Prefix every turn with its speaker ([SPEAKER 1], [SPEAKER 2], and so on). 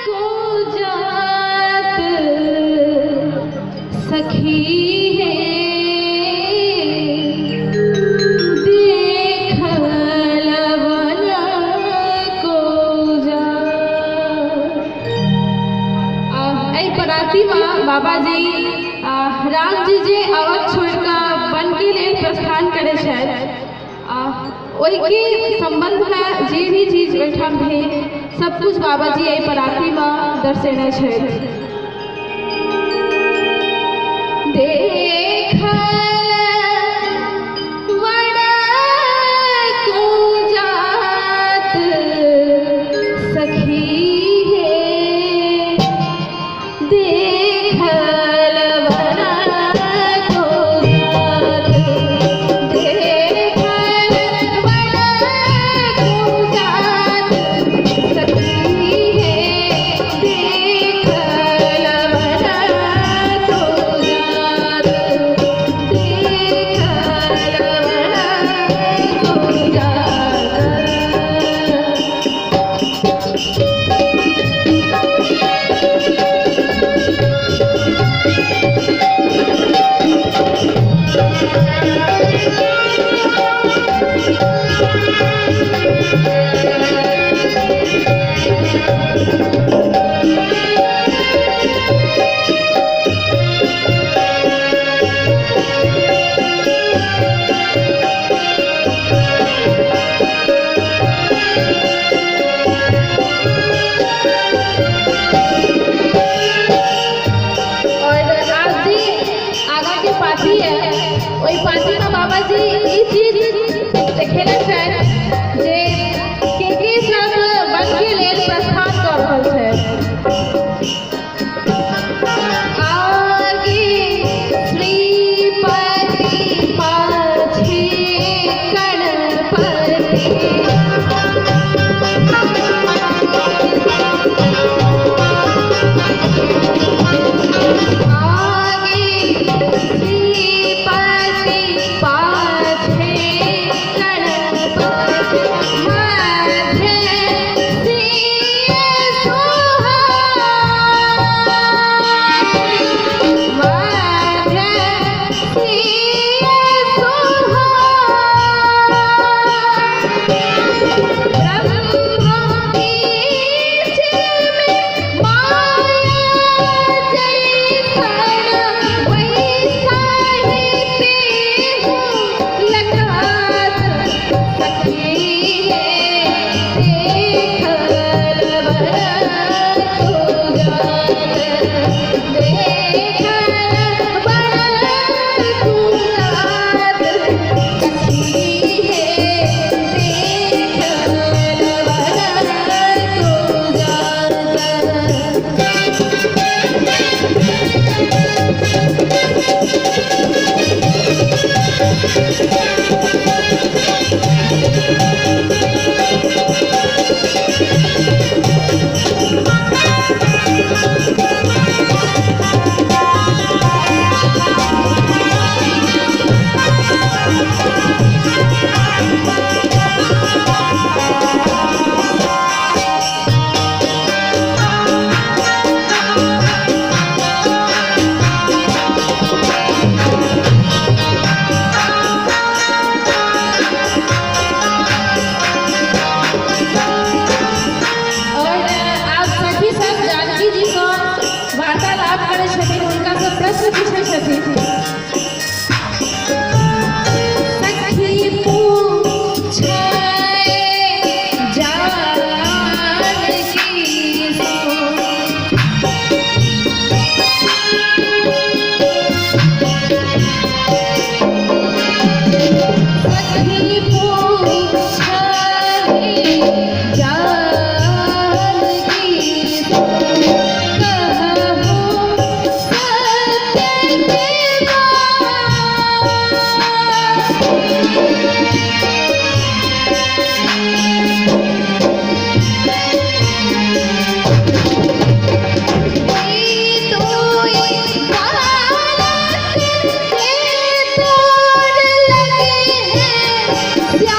[SPEAKER 1] को जात सखी हे देखल वन को जात। एहि परातीमे बाबाजी रामजी जे अवध छोड़ि कऽ वनके लेल प्रस्थान करै छथि, ओहिके सम्बन्धमे जे भी चीज ओहिठाम भेल सब कुछ बाबाजी एहि परातीमे दर्शेने छथि। देखल वन को जात सखी हे देखल वन को जात, देखल वन को जात सखी हे देखल वन को जात, देखल वन को जात। और आब जे आगाँ के पाती है ओहि पातीमे बाबाजी ई चीज देखेने छथि जे के सब वनके लेल प्रस्थान कऽ रहल छथि। आगे श्रीपति पाछे गणपति, आगे श्रीपति पाछे गणपति, मध्य सिय सुहाई, मध्य सिय सुहाई, ब्रह्मा बीच में माया जैसन वैसा ही तेहु लखात सखी हे देखल वन को जात, देखल वन को जात सखी हे देखल वन को जात। और आब सखी सब जानकी जी सँ वार्तालाप करै छथिन, हुनका सँ प्रश्न पूछै छथिन। सखी पूछै जानकी सो, सखी पूछै जानकी सो, कहू सत्य के बात। तुई बालक के तोर लगे हैं।